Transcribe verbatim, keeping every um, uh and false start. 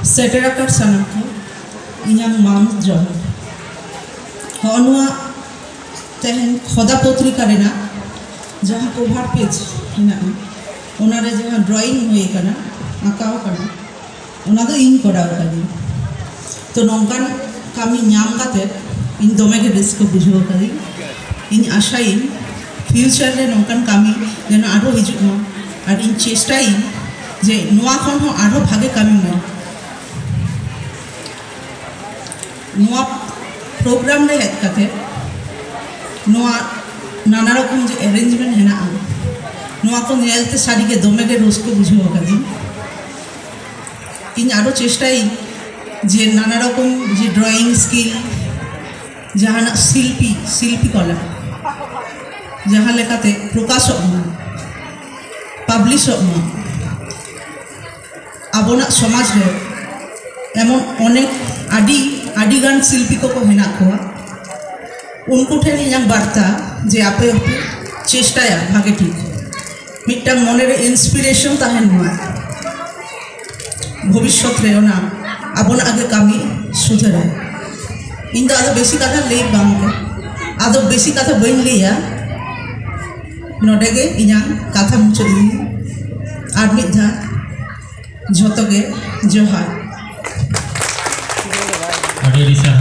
ᱥᱮᱴᱮᱨ ᱟᱠᱟᱱ ᱥᱟᱱᱟᱢ ᱠᱚ ᱤᱧᱟᱹᱜ ᱢᱟᱹᱱ ᱡᱚᱦᱟᱨ᱾ ᱦᱚᱸᱜᱼᱚ ᱱᱚᱣᱟ ᱛᱮᱦᱮᱧ ᱠᱷᱚᱫᱟ ᱯᱚᱛᱨᱤᱠᱟ ᱨᱮᱱᱟᱜ ᱡᱟᱦᱟᱸ ᱠᱚᱵᱷᱟᱨ ᱯᱮᱡᱽ ᱦᱮᱱᱟᱜᱼᱟ, ᱚᱱᱟᱨᱮ ᱡᱟᱦᱟᱸ ᱰᱨᱚᱭᱤᱝ ᱦᱩᱭ ᱟᱠᱟᱱᱟ, ᱟᱸᱠᱟᱣ ᱟᱠᱟᱱᱟ, ᱚᱱᱟ ᱫᱚ ᱤᱧ ᱠᱚᱨᱟᱣ ᱟᱠᱟᱫᱤᱧ᱾ ᱛᱚ ᱱᱚᱝᱠᱟᱱ ᱠᱟᱹᱢᱤ ᱧᱟᱢ ᱠᱟᱛᱮ ᱤᱧ ᱫᱚᱢᱮ ᱜᱮ ᱨᱟᱹᱥᱠᱟᱹ ᱵᱩᱡᱷᱟᱹᱣ ᱟᱠᱟᱫᱤᱧ᱾ ᱤᱧ ᱟᱥᱟᱭᱟᱹᱧ ᱯᱷᱤᱭᱩᱪᱟᱨ ᱨᱮ ᱱᱚᱝᱠᱟᱱ ᱠᱟᱹᱢᱤ ᱡᱮᱱᱚ ᱟᱨᱦᱚᱸ ᱦᱤᱡᱩᱜ ᱢᱟ, ᱟᱨ ᱤᱧ ᱪᱮᱥᱴᱟᱭᱟᱹᱧ ᱡᱮ ᱱᱚᱣᱟ ᱠᱷᱚᱱ ᱦᱚᱸ ᱟᱨᱦᱚᱸ ᱵᱷᱟᱜᱮ ᱠᱟᱹᱢᱤ ᱢᱟ᱾ ᱱᱚᱣᱟ ᱯᱨᱳᱜᱨᱟᱢ ᱨᱮ ᱦᱮᱡ ᱠᱟᱛᱮ ᱱᱚᱣᱟ ᱱᱟᱱᱟ ᱨᱚᱠᱚᱢ ᱡᱮ ᱮᱨᱮᱧᱡᱽᱢᱮᱱᱴ ᱦᱮᱱᱟᱜᱼᱟ, ᱱᱚᱣᱟ ᱠᱚ ᱧᱮᱞᱛᱮ ᱥᱟᱹᱨᱤᱜᱮ ᱫᱚᱢᱮ ᱜᱮ ᱨᱟᱹᱥᱠᱟᱹ ᱵᱩᱡᱷᱟᱹᱣ ᱟᱠᱟᱫᱤᱧ᱾ ᱤᱧ ᱟᱨᱚ ᱪᱮᱥᱴᱟᱭᱟᱹᱧ ᱡᱮ ᱱᱟᱱᱟ ᱨᱚᱠᱚᱢ ᱡᱮ ᱰᱨᱚᱭᱤᱝ ᱥᱠᱤᱞ, ᱡᱟᱦᱟᱱᱟᱜ ᱥᱤᱞᱯᱤ, ᱥᱤᱞᱯᱤ ᱠᱚᱞᱟ ᱡᱟᱦᱟᱸ ᱞᱮᱠᱟᱛᱮ ᱯᱨᱚᱠᱟᱥᱚᱜ ᱢᱟ, ᱯᱟᱵᱽᱞᱤᱥᱚᱜ ᱢᱟ᱾ ᱟᱵᱚᱱᱟᱜ ᱥᱚᱢᱟᱡᱽ ᱨᱮ ᱮᱢᱚᱱ ᱚᱱᱮᱠ ᱟᱹᱰᱤ, ᱟᱹᱰᱤ ᱜᱟᱱ ᱥᱤᱞᱯᱤ ᱠᱚᱠᱚ ᱦᱮᱱᱟᱜ ᱠᱚᱣᱟ, ᱩᱱᱠᱩ ᱴᱷᱮᱱ ᱤᱧᱟᱹᱜ ᱵᱟᱨᱛᱟ ᱡᱮ ᱟᱯᱮ ᱦᱚᱸᱯᱮ ᱪᱮᱥᱴᱟᱭᱟ ᱵᱷᱟᱜᱮ ᱴᱷᱤᱠ᱾ ᱢᱤᱫᱴᱟᱝ ᱢᱚᱱᱮᱨᱮ ᱤᱱᱥᱯᱤᱨᱮᱥᱚᱱ ᱛᱟᱦᱮᱱ ᱢᱟ, ᱵᱷᱚᱵᱤᱥᱥᱚᱛ ᱨᱮ ᱚᱱᱟ ᱟᱵᱚᱱᱟᱜ ᱜᱮ ᱠᱟᱹᱢᱤ ᱥᱩᱫᱷᱟᱹᱨᱟ᱾ ᱤᱧ ᱫᱚ ᱟᱫᱚ ᱵᱮᱥᱤ ᱠᱟᱛᱷᱟ ᱞᱟᱹᱭ ᱵᱟᱝ ᱜᱮ, ᱟᱫᱚ ᱵᱮᱥᱤ ᱠᱟᱛᱷᱟ ᱵᱟᱹᱧ ᱞᱟᱹᱭᱟ, ᱱᱚᱰᱮ ᱜᱮ ᱤᱧᱟᱹᱜ ᱠᱟᱛᱷᱟ ᱢᱩᱪᱟᱹᱫ ᱤᱧ᱾ ᱟᱨ ᱢᱤᱫ ᱫᱷᱟᱣ ᱡᱷᱚᱛᱚ ᱜᱮ ᱡᱚᱦᱟᱨ᱾ ᱟᱹᱰᱤ ᱟᱹᱰᱤ ᱥᱟᱨᱦᱟᱣ᱾